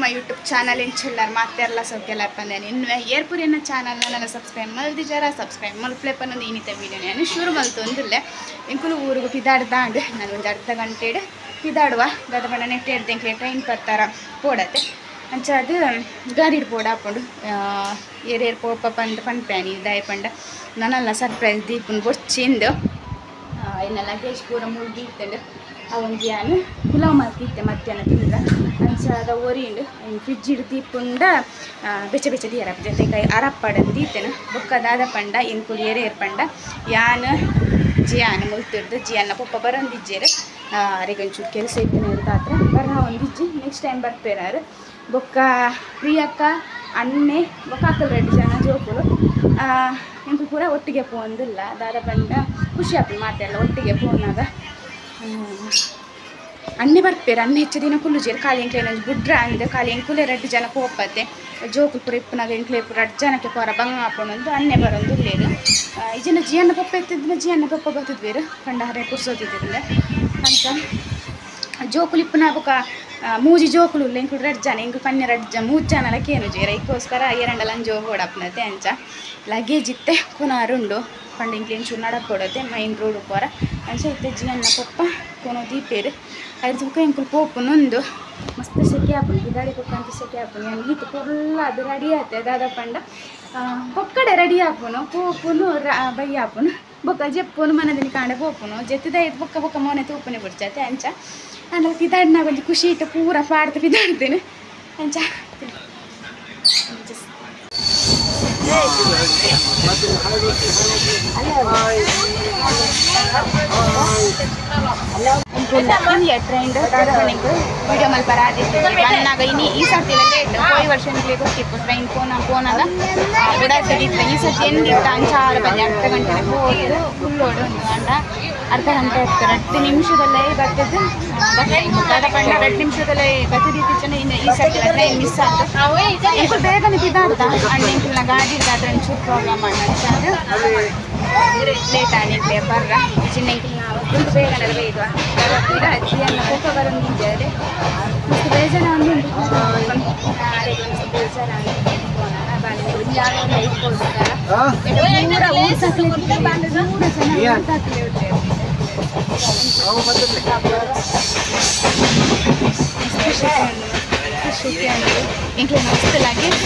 My YouTube channel ಇಂಚಿಲ್ಲರ್ ಮಾತೆರ್ಲ ಸೌಖ್ಯಲಪ್ಪಂದೆ ಇನ್ನು ಏರ್ಪುರಿನ channel ನನ್ನ ಸಬ್ಸ್ಕ್ರೈಬ್ ಮಲ್ದಿಜಾರ ಸಬ್ಸ್ಕ್ರೈಬ್ ಮಲ್ಪ್ಲೆ ಪನ್ನೊಂದು ಇನ್ನಿತ ವೀಡಿಯೋ ನಾನು ಶುರು ಮಲ್ತೊಂದಿಲ್ಲ ಎಂಕುಲು ಊರಿಗೆ ಪಿದಾಡ್ದಾಂಡ್ ನಾನು ಒಂದು ಅರ್ಧ ಗಂಟೆ ಪಿದಾಡುವ ದಾದ ಬಣ್ಣ ನೆಟ್ ಎಡ್ದೆ ಟ್ರೈನ್ ಬರ್ತಾರ ಪೋಡತ್ತೆ ಅಂಚ ಅದು ಗಾಡಿಡ್ ಪೋಡ ಹಾಕೊಂಡು ಏರೇರ್ ಪೋಪ ಪಂದ್ ಪನ್ಪ್ಯಾನಿ ದಾಯ ಪಂಡ ನನ್ನಲ್ಲ ಸರ್ಪ್ರೈಸ್ ದೀಪನ್ ಬೊಚ್ಚಿಂದು ಇನ್ನು ಲಗೇಜ್ ಪೂರ ಮುಳ್ದಿತ್ತಂಡು ಅವನಿಗೆ ನಾನು ಪುಲಾವ್ ಮಲ್ತಿತ್ತೆ ಮಧ್ಯಾಹ್ನ ತಿಂದ ಅಂಚಾದ ಒರಿಂಡು ಫ್ರಿಜ್ ಇಡು ದೀಪುಂಡ ಬೆಚ್ಚ ಬೆಚ್ಚ ದೀಯರಪ್ಪ ಜೊತೆ ಅರಪ್ಪಡಂದು ದೀತೇನೆ ಬೊಕ್ಕ ದಾದ ಪಂಡ ಎಂಕುಲು ಏರೇರ್ ಪಂಡ ಯಾನ್ ಜಿಯಾನ ಮುಲ್ತಿರ್ದು ಜಿಯಾನ ಪೊಪ್ಪ ಬರೋಂದಿಜ್ಜೇರು ಅರೆಗೊಂಚೂರು ಕೆಲಸ ಇತ್ತೇನೆ ತಾತ್ರ ಬರ ಒಂದಿಜ್ಜಿ ನೆಕ್ಸ್ಟ್ ಟೈಮ್ ಬರ್ಪೇರಾರು ಬೊಕ್ಕ ಪ್ರಿಯಕ್ಕ ಅಣ್ಣೆ ಬೊಕ್ಕ ಅಕ್ಕಲು ರೆಡ್ಡಿ ಜನ ಜೋಕುಲು ಎಂಕುಲು ಪೂರ ಒಟ್ಟಿಗೆ ಪೋಂದಿಲ್ಲ ದಾದ ಪಂಡ ಖುಷಿ ಆಪುಂಡು ಮಾತೆಲ್ಲ ಒಟ್ಟಿಗೆ ಪೋನಾಗ ಅಣ್ಣೆ ಬರ್ಪೇರು ಅಣ್ಣೆ ಹೆಚ್ಚು ದಿನ ಕುಲ್ಲುಜೇರು ಖಾಲಿ ಎಂಕ್ಲೆ ಬುಡ್ರ ಅಂದ್ ಖಾಲಿ ಎಂಕುಲೆ ರಡ್ಡು ಜನ ಪೋಪತ್ತೆ ಜೋಕುಲು ಪೂರ ಇಪ್ಪುನಾಗ ಎಂಕ್ಲೆ ಪೂರ ರಡ್ಡು ಜನಕ್ಕೆ ಪೋರ ಬಂಗ ಆಪುಂಡು ಅಣ್ಣೆ ಬರೋದು ಇಲ್ಲೇರು ಈ ಜನ ಜಿಯನ್ನ ಪಪ್ಪ ಎತ್ತಿದ್ನ ಜಿಯನ್ನ ಪಪ್ಪ ಬತ್ತಿದ್ವೇರು ಕಂಡ ಹರೆ ಪುರ್ಸೋತಿದ್ದಿಲ್ಲ ಅಂತ ಜೋಕುಲು ಇಪ್ಪುನಾಗ ಬೊಕ ಮೂಜಿ ಜೋಕುಲು ಉಲ್ಲ ಎಂಕುಲು ರಡ್ಡು ಜನ ಎಂಕುಲು ಪನ್ನೆ ರಡ್ಡು ಜನ ಮೂಜು ಜನಲ ಕೇನು ಜೇರ ಐಕ್ಕೋಸ್ಕರ ಎರಡಲ್ಲ ಜೋ ಓಡಪ್ಪನತೆ ಅಂಚ ಲಗೇಜ್ ಇತ್ತೆ ಕೊನಾರುಂಡು ಪಂಡ ಎಂಕ್ಲೆ ಒಂಚೂರು ನಡಪೊಡತೆ ಮೈನ್ ರೋಡ್ ಪೋರ ಅಂಚ ಇತ್ತೆ ಜಿಯನ್ನ ಪಪ್ಪ ಕೊನೋ ದೀಪೇರು ಐದು ಬೊಕ ಎಂಕುಲು ಪೋಪುನೊಂದು ಮಸ್ತ್ ಸೆಕೆ ಆಪುಂಡು ಪಿದಾಡಿ ಬೊಕ್ಕ ಅಂತ ಸೆಕೆ ಆಪುಂಡು ಯಾನ್ ಈತ್ ಪೊರ್ಲ ಅದು ರೆಡಿ ಆತೆ ದಾದ ಪಂಡ ಬೊಕ್ಕಡೆ ರೆಡಿ ಆಪುನು ಪೋಪುನು ಬಯ್ಯ ಆಪುನು ಬೊಕ್ಕ ಜೆಪ್ಪುನು ಮನದಿನ ಕಾಂಡೆ ಪೋಪುನು ಜೆತ್ತದ ಐದು ಬೊಕ್ಕ ಬೊಕ್ಕ ಮೋನೆ ತೂಪುನೆ ಬುಡ್ಚಾತೆ ಅಂಚ ಆಂಡ ಪಿದಾಡಿನಾಗ ಒಂಜಿ ಖುಷಿ ಇಟ್ಟು ಪೂರ ಪಾಡ್ದು ಪಿದಾಡ್ತೇನೆ ಅಂಚ ಟ್ರೈನ್ ವಿಡಿಯೋ ಮಲ್ಪರ ಆದಿತ್ತು ಇನಿ ಈ ಸರ್ತಿ ಲೇಟ್ ಪೋಯಿ ವರ್ಷ ಗೊತ್ತಿತ್ತು ಟ್ರೈನ್ ಪೋನ ಪೋನಾಗ ಓಡಾಡ್ತಿತ್ತು ಈ ಸರ್ತಿ ಎಂದಿತ್ತು ಅಂಚಾರು ಬಂದೆ ಅರ್ಧ ಗಂಟೆ ಹೋದು ಫುಲ್ ಓಡು ಉಂಟು ಅಂಡ ಅರ್ಧ ಗಂಟೆ ಆಗ್ತದೆ 2 ನಿಮಿಷದಲ್ಲೇ ಬರ್ತದ್ದು ದಾದ ಪಂಡ 2 ನಿಮಿಷದಲ್ಲೇ ಬರ್ತದಿತ್ತು ಇನ್ನು ಈ ಸರ್ತಿ ಟ್ರೈನ್ ಮಿಸ್ ಆಯ್ತು ಎಂಕುಲು ಬೇಗನೆ ಬಿದ್ದಾಡ್ದ ಅಣ್ಣ ಎಂಕುಲ್ನ ಗಾಡಿ ಇದ್ದಾದ್ರೆ ಒಂಚೂರು ಪ್ರಾಬ್ಲಮ್ ಅಣ್ಣ ಲೇಟ್ ಆನಿಕ್ಲೆ ಬರ್ರ ಚಿನ್ನ ಎಂಕುಲ್ನ ಬೇಗನೆ ಬೇಗ ಅಜ್ಜಿಯನ್ನ ಕೋಪ ಬರೋಂದಿದ್ದಾರೆ ಮಸ್ತ್ ಬೇಜಾರ ಎಂಕ್ಲೆ ಮಸ್ತ್ ಲಗೇಜ್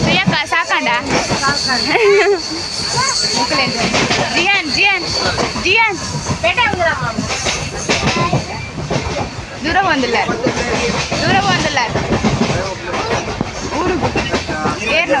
ಪ್ರಿಯಕ್ಕ ಸಾಕಂಡ ಜಿಯಾನ್ ಜಿಯಾನ್ ಜಿಯಾನ್ ದೂರ ಬಂದಿಲ್ಲ ದೂರ ಬಂದಿಲ್ಲ ಊರು ಏನು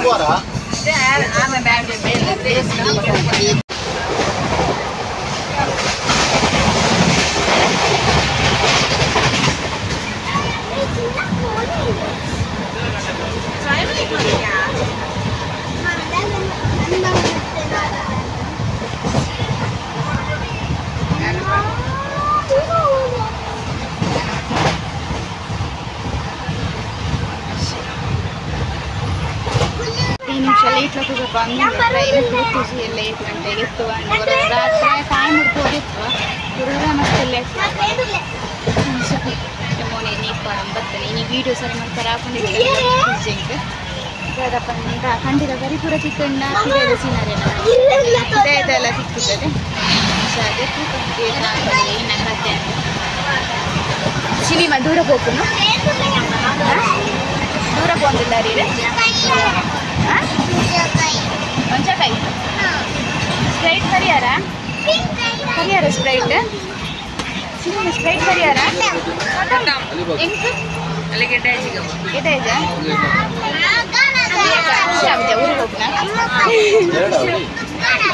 ನಿಮಿಷ ಲೇಟ್ ಬಂದು ಟ್ರೈನ್ ಎಲ್ಲ 8 ಗಂಟೆಗೆ ಇತ್ತು ರಾತ್ರಿ ಟೈಮ್ ಹಿಡ್ಕೋದಿತ್ತು ಪೂರ ಮಸ್ತ್ ಲೇಟ್ ಮೋನೆ ನೀರು ಬರ್ತೇನೆ ಇನ್ನು ವೀಡಿಯೋ ಸರಿ ಮಾಡ್ತಾರೆ ಹಾಕೊಂಡಿದ್ದೆ ಪಂಡ ಖಂಡಿತ ಬರೀ ಪೂರ ಚಿಕ್ಕಣ್ಣ ಸೀನರಿ ಇದೆಲ್ಲ ಸಿಕ್ಕಿರ್ತದೆ ಕತೆ ಸಿನಿಮಾ ದೂರ ಹೋಗ್ನು ದೂರ ಬಂದಿಲ್ಲ ರೀ ಒಂಚಕಾಯಿ ಸ್ಪ್ರೈಟ್ ಪರಿಹಾರ ಪರಿಹಾರ ಸ್ಪ್ರೈಟ್ ಸಿನಿಮಾ ಸ್ಪ್ರೈಟ್ ಪರಿಹಾರ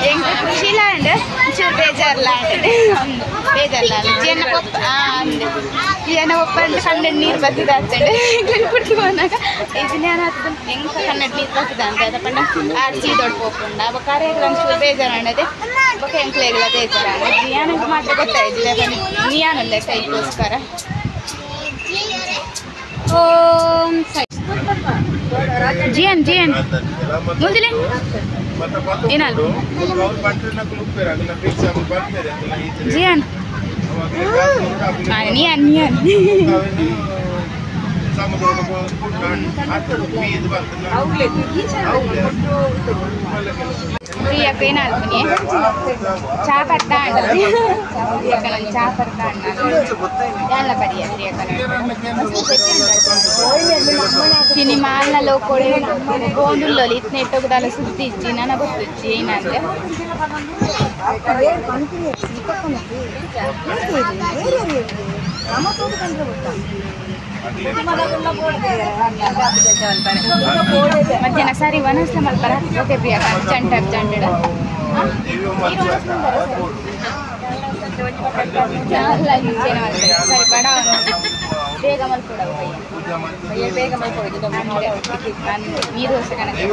ಎಂಕ್ ಖುಷಿ ಲ್ಯಾಂಡ್ ಒಂಚೂರು ಬೇಜಾರ್ಲ ಬೇಜಾರ್ಲ ಜಿಯನ್ನ ಪಪ್ಪ ಜಿಯನ್ನ ಪಪ್ಪ ಅಂದ್ರೆ ಕನ್ನಡ ನೀರು ಬರ್ತದೆ ಆಗ್ತದೆ ಕುಡ್ದು ಹೋನಾಗ ಇದು ಜ್ಞಾನ ಆಗ್ತದೆ ಹೆಂಗೆ ಕನ್ನಡ ನೀರು ಬರ್ತದೆ ಅಂತ ಅದ ಪಂಡ ಆರ್ಸಿ ದೊಡ್ಡ ಪೋಪುಂಡ ಬೊಕ್ಕ ಒಂಚೂರು ಬೇಜಾರು ಬೊಕ್ಕ ಎಂಕ್ಲೆಗ್ಲ ಬೇಜಾರು ಜಿಯಾನಂಗೆ ಮಾತ್ರ ಗೊತ್ತಾಯ್ತಿಲ್ಲ ನಿಯಾನಲ್ಲ ಕೈಗೋಸ್ಕರ ಓಂ ಸಾಯಿ ಜಿಯನ್ ಜಿಯನ್ ಮುಂದಿಲೆ ಏನಾಲ್ ಜಿಯನ್ ನಿಯನ್ ನಿಯನ್ ಪ್ರಿಯಕ್ಕ ಏನಾಲ್ಪನಿ ಚಾ ಪರ್ತಾ ಅಣ್ಣ ಪ್ರಿಯಕ್ಕ ಚಾ ಪರ್ತಾ ಅಣ್ಣ ಎಲ್ಲ ಪರಿಯ ಪ್ರಿಯಕ್ಕ ಸಿನಿಮಾ ಅಲ್ಲ ಕೊಡೆ ಗೋಂದುಲ್ಲೋಲಿ ಇತ್ನೆ ಇಟ್ಟೋಗದಲ್ಲ ಸುದ್ದಿ ಇಜ್ಜಿ ನನಗೆ ಗೊತ್ತಿಜ್ಜಿ ಏನಂದ್ರೆ ಮಧ್ಯಾಹ್ನ ಸರಿ ವನಸ್ಲ ಮಲ್ಪರ ಓಕೆ ಪ್ರಿಯಕ್ಕ ಅರ್ಜೆಂಟ್ ಅರ್ಜೆಂಟ್ ಸರಿ ಬಡ ಬೇಗ ಮಲ್ಕೊಡವು ಭಯ್ಯ ಬೇಗ ಮಲ್ಕೊಡು ನೀರು ದೋಸೆ ಕಣಕ್ಕೆ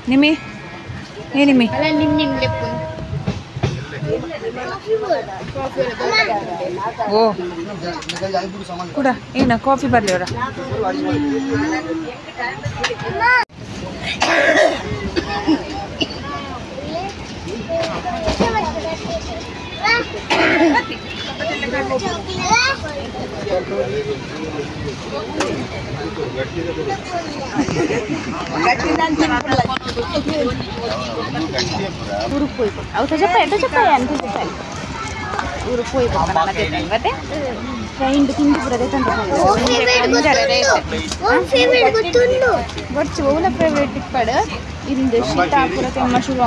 ನಿಮ್ಮಿ ಏ ನಿಮ್ಮಿ ಓ ಕೂಡ ಏನ ಕಾಫಿ ಬರಲಿ ಅವರ ಇಂದು ಶೀತಾಪುರ ತೆಮ್ಮ ಶುರು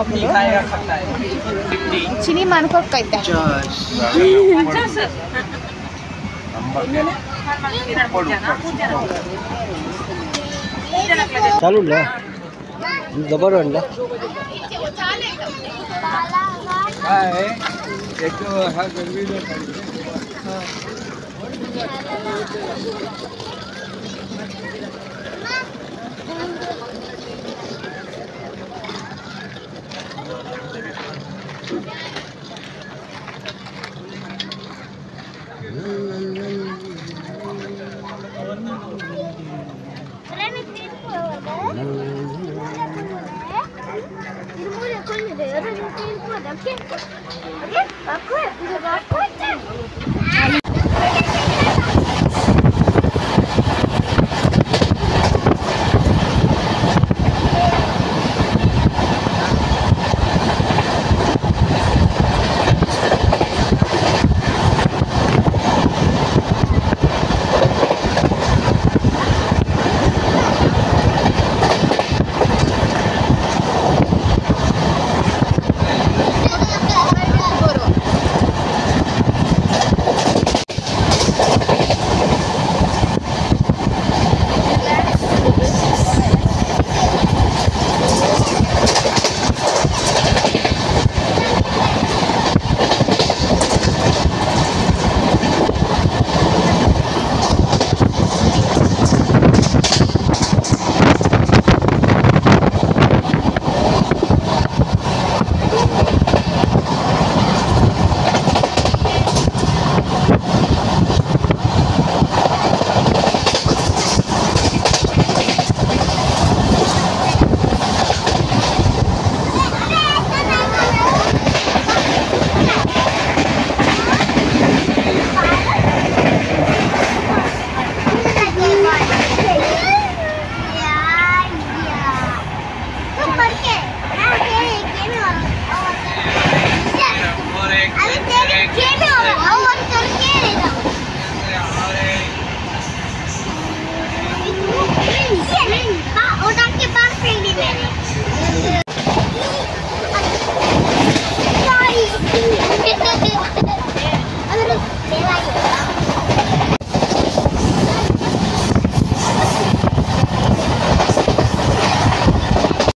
ಚಿನಿ ಮನ್ಕೊಕ್ಕೈತೆ चालू ना दबर आणला काय एक हा गर्मी Okay,